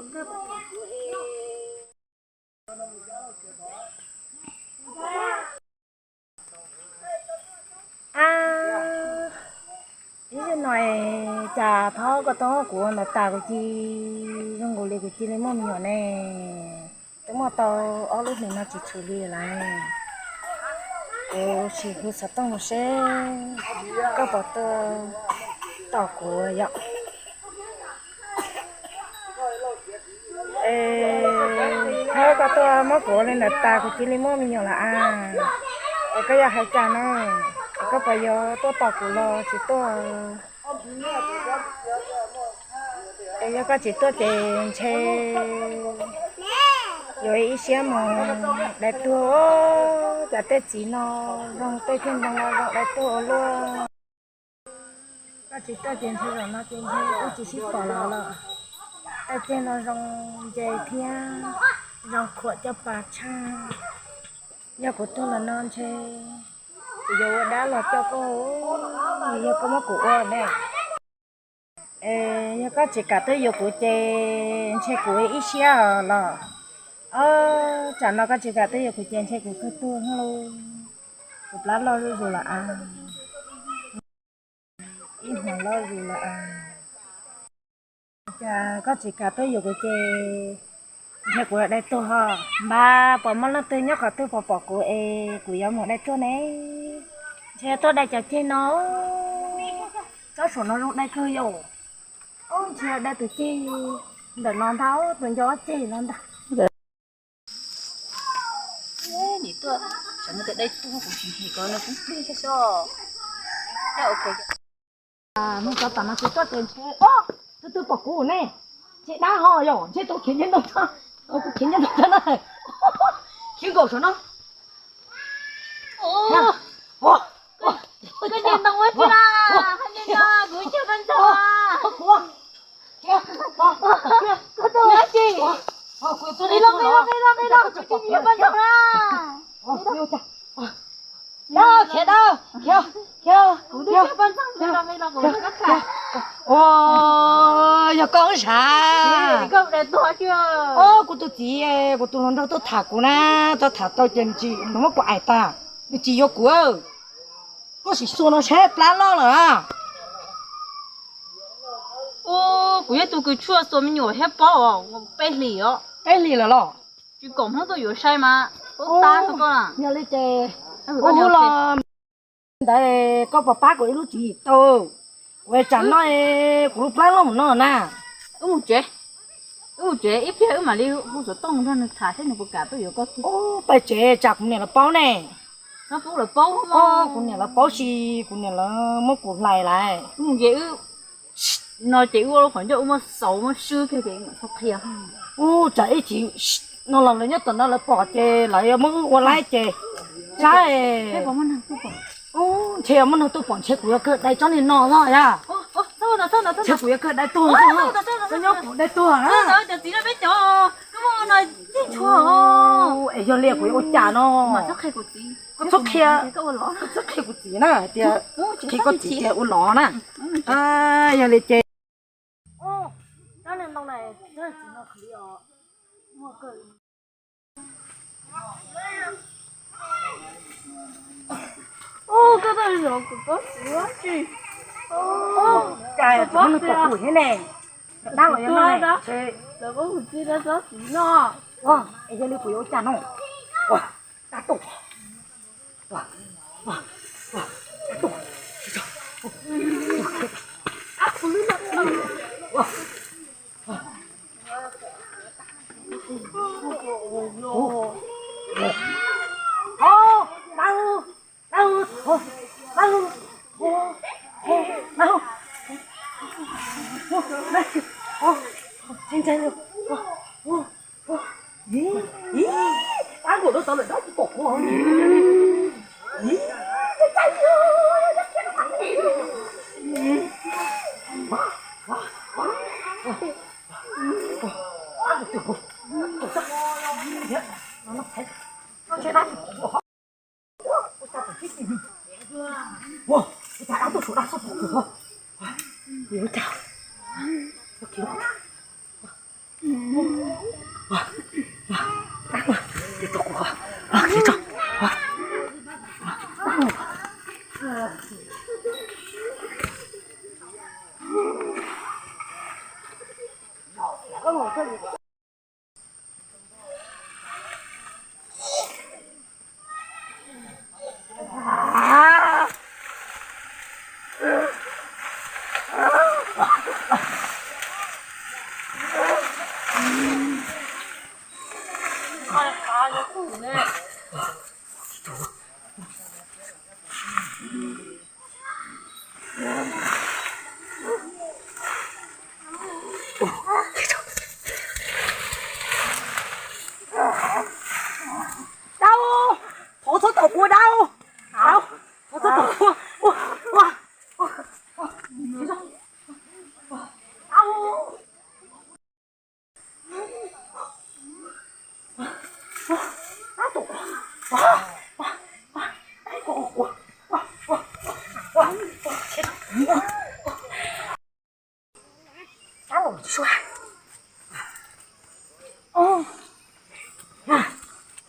A, ib zaug no cas thov koj tau kuv ntawm tas kuv cia zoo nkaus li kuv cia li muaj me nyuam ne. Twb muaj tau ob lub hlis no tsis tshwm li lawm. Kuv sim hu xov tooj no seb koj puas tuaj tos kuv yom. Es thov koj tuaj muab kuv ua li ntawm tas kuv cia li muaj me nyuam lawm a. Es koj yuav hais cas no? Es koj puas yuav tuaj tos kuv los tsis tuaj? Es yog koj tsis tuaj ces ntshe yuav ib siab mus dai tuag, cas tej txiv no zoo, tej ceg ntoo no zoo dai tuag ua luaj. Koj tsis tuaj ces ntshe zaum no ces ntshe wb tsis sib pom lawm los. Tej ceg no zoo ntse thiab zoo khuam coj pas tshaj. Yog kuv tuag los no ntshe kuv yuav ua dab los coj koj, yog koj muab kuv ua ne. Es yog koj tsis kam tuaj yuav kuv ces ntshe kuv ib siab los. Ob, tsam no koj tsis kam tuaj yuav kuv ces ntshe kuv kawg tuag lauj. Kuv plab loj zuj zus lawm a. Ib hmos loj zus lawm a. Cas koj tsis kam tuaj yuav kuv ces ntshe kuv dai tuag ho. Npab, puas muaj leej twg nyob qhov twg puas pom kuv es kuv yuav mus dai tuag ne? Ntshe tuaj dai cov ceg no, tsob saum no zoo dai kawg yom. Ntshe dai tus ceg ntawm no ntag, tus nco ob ceg no ntag. Nim tuaj, tsam no tias dai tuag kuv tsis him ko no kuv plig xyov. Nug cov tam no tsis tuaj ces ntshe, o, tus twg pom kuv ne? Ntshe dab ho yom, ntshe tus khiav nce ntoo tag, tus khiav nce ntoo tag na. Khiav nkaum saum no. Koj nce ntoo ua tsi na? Koj nce ntoo kuv cog paj ntxoog. Koj tuaj ua tsi? Qhib los, qhib los, qhib los, kuv tsis yuav paj ntxoog na. Khiav dab, khiav, khiav. Kuv twb cog paj ntxoog, qhib los, qhib los, kuv tsis kam. Yog koj wb sav. Kuv tus txiv, kuv tus hluas nraug tuaj tham kuv na, tuaj tham tau ces nws tsis, nws muab kuv aim tag, nws tsis yuav kuv. Koj sim xuas no saib plab loj lawm a. Kuv yog tus kws tshuaj xuas me nyuam thiab paub os, peb hlis os. Peb hlis lawm los? Tsis kom Hmoob tuaj yuav sai mas paub tab rau koj na. Yog li ces ua hu los ntawd koj puas pab kuv ib lub tswv yim tau? Kuv tsam no kuv lub plab loj mus no na. Wb mus tsev, wb mus tsev ib pliag wb mam li hu xov tooj nrog nws tham seb nws puas kam tuaj yuav koj kiag. Peb tsev tsam kuv niam lawv paub ne. Txhob pub lawv paub. Kuv niam lawv paub si, kuv niam lawv muab kuv hlais lawm. Wb mus ces wb no ces wb ua lub qhov ncauj wb muab xauv muab swb kiag ces txhob qhia. Ub, tsam ib chim no los lawv nyob tom no lawv pom ces lawv yuav muab wb ua laib ces saib. Ub, ntshe muaj neeg tuaj pom ntshe kuv yuav kawg dai tsob niag no xwb yom. Ntshe kuv yuav kawg dai tuag xwb, nyob kuv dai tuag na. Es yog li kuv yuav ua cas no? Koj txhob qhia, koj txhob qhia kuv txiv na hais tias, qhia koj txiv tias ua los na. Yog li ces Ub, koj tuaj zov kuv tsob txiv ua tsi? Cas tsis muaj neeg pom kuv thiab ne? Dab los yog no ne? Lawv muab kuv txi rau tsob txiv no. Es yog li kuv yuav ua cas no? Dab tuaj. Dau, thov txhob tawm kua dau. Dau, thov txhob tawm kua. Ua, ua, ua. Dau. Dab laug tsis sua.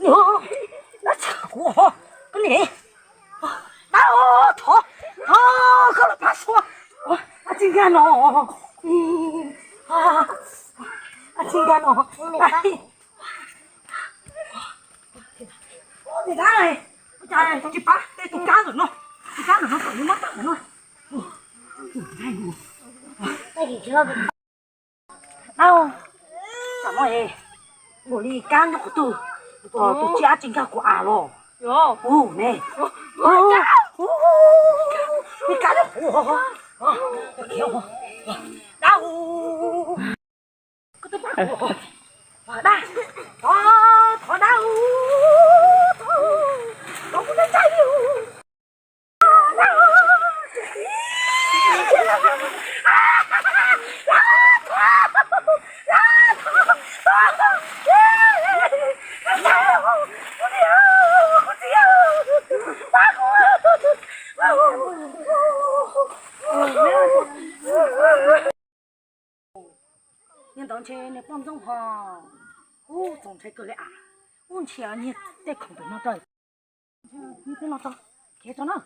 Nws, nws txham kuv os, koj niam. Dab, thov, thov koj los pab sua. Ab tsi nkag no, ab tsi nkag no. Niam dab, ua cas tsis pab tej tus kab ntawm no, tus kab ntawm no kom nws muab tawm ntawm no. Au, tsam no es, npaum li kab nyob qhov twg, tus tsiaj ab tsi nkag kuv av los. Ub ne, ub, ub, ub, kab nyob kuv, dab, koj twb pab kuv, dab, thov, thov dab, thov kuv txhais tes li. Niag ntawd ntshe niag poj ntxoog ho, ub, txaus ntshai kawg li as. Ub, ntshe nyiag tej khoom pem no rau, nyiag tej no rau, kev rau na.